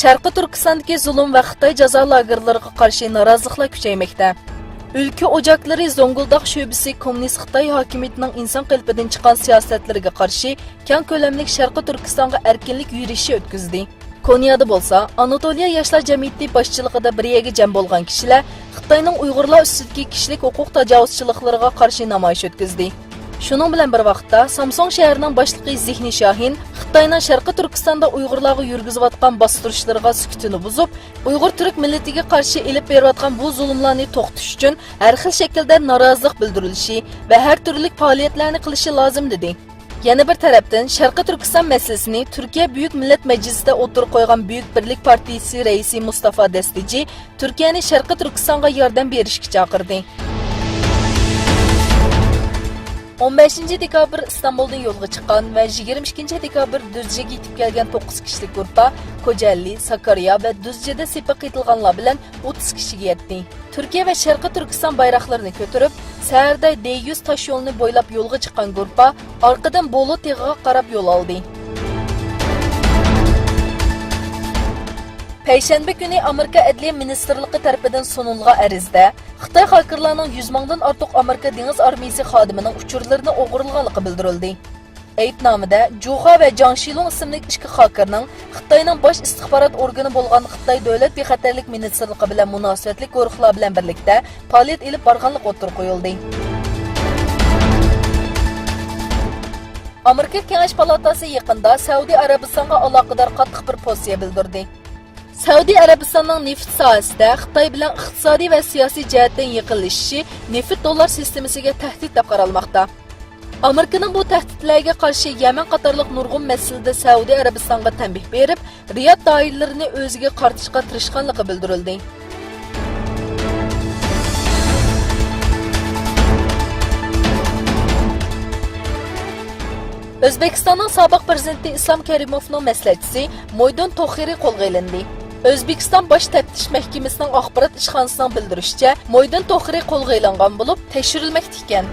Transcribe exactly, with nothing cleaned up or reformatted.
شەرقىي تۈركىستاندىكى زۇلۇم ۋە خىتاي جازا لاگېرلىرىغا قارشى نارازىلىقلار كۈچەيمەكتە. ئۆلكە ئوچاكلىرى زوڭگۇلداق شۆبىسى كوممۇنىست خىتاي ھاكىمىيىتىنىڭ ئىنسان قېلىپىدىن چىققان سىياسەتلىرىگە قارشى كەڭ كۆلەملىك شەرقىي تۈركىستانغا ئەركىنلىك يۈرۈشى ئۆتكۈزدى. كونيادا بولسا، ئاناتولىيە ياشلار جەمئىيىتى باشچىلىقىدا بىر يەرگە جەم بولغان كىشىلەر خىتاينىڭ ئۇيغۇرلار ئۈستىدىكى كىشىلىك ھوقۇق تاجاۋۇزچىلىقلىرىغا قارشى نامايىش ئۆتكۈزدى. شۇنىڭ بىلەن بىر ۋاقىتتا، سامسۇڭ شەھىرىنىڭ باشلىقى زېھنى شاھىن خىتاينىڭ شەرقىي تۈركىستاندا ئۇيغۇرلارغا يۈرگۈزۈۋاتقان باستۇرۇشلىرىغا سۈكۈتىنى بۇزۇپ، ئۇيغۇر تۈرك مىللىتىگە قارشى ئېلىپ بېرىۋاتقان بۇ زۇلۇملارنى توختىتىش ئۈچۈن ھەر خىل شەكىلدە نارازىلىق بىلدۈرۈلۈشى ۋە ھەر تۈرلۈك پائالىيەتلەرنى قىلىشى لازىم، دېدى. يەنە بىر تەرەپتىن، شەرقىي تۈركىستان مەسىلىسىنى تۈركىيە بۈيۈك مىللەت مەجلىسىدە ئوتتۇرىغا قويغان بۈيۈك بىرلىك پارتىيىسى رەئىسى مۇستافا دەستىجى تۈركىيەنى شەرقىي تۈركىستانغا ياردەم بېرىشكە چاقىردى. ئون بەشىنچى دېكابىر ئىستانبۇلدىن يولغا چىققان ۋە يىگىرمە ئىككىنچى دېكابىر دۈزجىگە يېتىپ كەلگەن توققۇز كىشىلىك گۇرۇپپا كوجەللى، ساكاريا ۋە دۈزجىدە سېپىغا قېتىلغانلار بىلەن ئوتتۇز كىشىگە يەتتى. تۈركىيە ۋە شەرقىي تۈركىستان بايراقلىرىنى كۆتۈرۈپ، سەھەردە دېيۈز تاشيولىنى بويلاپ يولغا چىققان گۇرۇپپا ئارقىدىن بولۇ تېغىغا قاراپ يول ئالدى. پەيشەنبە كۈنى ئامېرىكا ئەدلىيە مىنىستىرلىقى تەرىپىدىن سۇنۇلغان ئەرزدە، خىتاي خاكېرلارنىڭ يۈز مىڭدىن ئارتۇق ئامېرىكا دېڭىز ئارمىيىسى خادىمىنىڭ ئۇچۇرلىرىنى ئوغرىلىغانلىقى بىلدۈرۈلدى. ئەيىبنامىدە جۇخا ۋە جاڭ شىلۇڭ ئىسىملىك ئىككى خاكېرنىڭ خىتاينىڭ باش ئىستىخبارات ئورگىنى بولغان خىتاي دۆلەت بىخەتەرلىك مىنىستىرلىقى بىلەن مۇناسىۋەتلىك گۇرۇھلار بىلەن بىرلىكتە پائالىيەت ئېلىپ بارغانلىقى ئوتتۇرىغا قويۇلدى. ئامېرىكا كېڭەش پالاتاسى يېقىندا سەئۇدى ئەرەبىستانغا ئالاقىدار قاتتىق بىر پوزىتسىيە بىلدۈردى. سەئۇدى ئەرەبىستاننىڭ نېفىت ساھەسىدە خىتاي بىلەن ئىقتىسادىي ۋە سىياسىي جەھەتتىن يېقىنلىشىشى نېفىت دوللار سىستېمىسىگە تەھدىت دەپ قارالماقتا. ئامېرىكىنىڭ بۇ تەھدىتلەرگە قارشى يەمەن قاتارلىق نۇرغۇن مەسىلىدە سەئۇدى ئەرەبىستانغا تەنبىھ بېرىپ، رىياد دائىرىلىرىنى ئۆزىگە قارىتىشقا تىرىشقانلىقى بىلدۈرۈلدى. ئۆزبېكىستاننىڭ سابىق پىرېزىدېنتى ئىسلام كەرىموۋنىڭ مەسلىھەتچىسى مويدۇن توخىرى قولغا ئېلىندى. ئۆزبېكىستان باش تەپتىش مەھكىمىسىنىڭ ئاخبارات ئىشخانىسىنىڭ بىلدۈرۈشىچە، مويدۇن توخىرى قولغا ئېلىنغان بولۇپ، تەكشۈرۈلمەكتە ئىكەن.